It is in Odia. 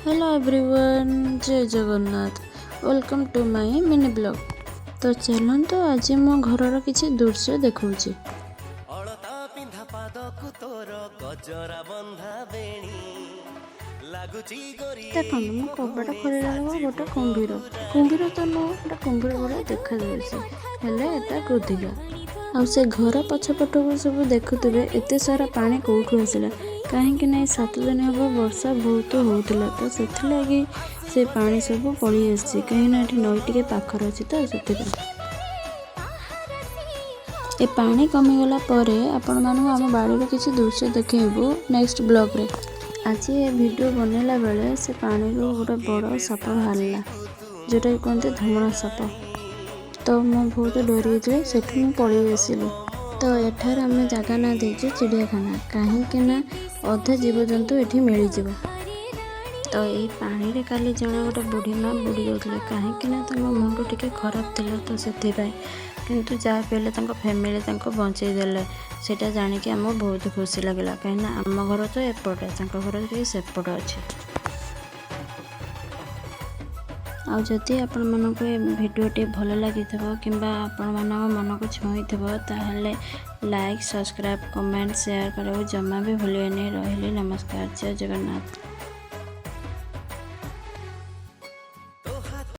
Hello everyone, Jay Jagannath. Welcome to my mini vlog. ତ ଚାଲନ୍ତୁ, ଆଜି ମୋ ଘରର କିଛି ଦୃଶ୍ୟ ଦେଖାଉଛି। ଅଳତା ପିନ୍ଧା ପାଦକୁ ତୋର ଗଜରା ବନ୍ଧା ବେଣୀ ଲାଗୁଛି ଗୋରି। ଦେଖନ୍ତୁ, ମୁଁ କବାଟ ଖୋଲିଲା ବେଳକୁ ଗୋଟେ କୁମ୍ଭୀର, କୁମ୍ଭୀର ତ ନୁହଁ, ଏଟା କୁମ୍ଭୀର ଭଳିଆ ଦେଖାଯାଉଛି, ହେଲେ ଏଟା କୃତିକା। ଆଉ ସେ ଘର ପଛପଟକୁ ସବୁ ଦେଖୁଥିବେ, ଏତେ ସାରା ପାଣି କେଉଁଠୁ ଆସିଲା? କାହିଁକି ନା ଏଇ 7 ଦିନ ହେବ ବର୍ଷା ବହୁତ ହେଉଥିଲା, ତ ସେଥିଲାଗି ସେ ପାଣି ସବୁ ପଳେଇ ଆସିଛି। କାହିଁକିନା ଏଠି ନଈ ଟିକେ ପାଖରେ ଅଛି, ତ ସେଥିପାଇଁ। ଏ ପାଣି କମିଗଲା ପରେ ଆପଣମାନଙ୍କୁ ଆମ ବାଡ଼ିର କିଛି ଦୃଶ୍ୟ ଦେଖେଇବୁ ନେକ୍ସଟ ବ୍ଲଗ୍ରେ। ଆଜି ଏ ଭିଡ଼ିଓ ବନେଇଲା ବେଳେ ସେ ପାଣିରୁ ଗୋଟେ ବଡ଼ ସାପ ବାହାରିଲା, ଯେଉଁଟାକି କୁହନ୍ତି ଧମଣା ସାପ। ତ ମୁଁ ବହୁତ ଡରିଯାଇଥିଲି, ସେଠୁ ମୁଁ ପଳେଇ ଆସିଲି। ତ ଏଠାରେ ଆମେ ଜାଗା ନାଁ ଦେଇଛୁ ଚିଡ଼ିଆଖାନା, କାହିଁକି ନା ଅଧା ଜୀବଜନ୍ତୁ ଏଠି ମିଳିଯିବ। ତ ଏଇ ପାଣିରେ କାଲି ଜଣେ ଗୋଟେ ବୁଢ଼ୀ ମା ବୁଡ଼ି ଯାଉଥିଲେ, କାହିଁକି ନା ତାଙ୍କ ମୁଣ୍ଡ ଟିକେ ଖରାପ ଥିଲା, ତ ସେଥିପାଇଁ। କିନ୍ତୁ ଯାହା ବି ହେଲେ ତାଙ୍କ ଫ୍ୟାମିଲି ତାଙ୍କୁ ବଞ୍ଚେଇ ଦେଲେ। ସେଇଟା ଜାଣିକି ଆମକୁ ବହୁତ ଖୁସି ଲାଗିଲା, କାହିଁକିନା ଆମ ଘର ତ ଏପଟେ, ତାଙ୍କ ଘର ଟିକେ ସେପଟେ ଅଛି। ଆଉ ଯଦି ଆପଣମାନଙ୍କୁ ଏ ଭିଡ଼ିଓଟି ଭଲ ଲାଗିଥିବ କିମ୍ବା ଆପଣମାନଙ୍କ ମନକୁ ଛୁଇଁଥିବ, ତାହେଲେ ଲାଇକ୍, ସବସ୍କ୍ରାଇବ୍, କମେଣ୍ଟ, ସେୟାର କରିବାକୁ ଜମା ବି ଭୁଲିବେନି। ରହିଲି, ନମସ୍କାର, ଜୟ ଜଗନ୍ନାଥ।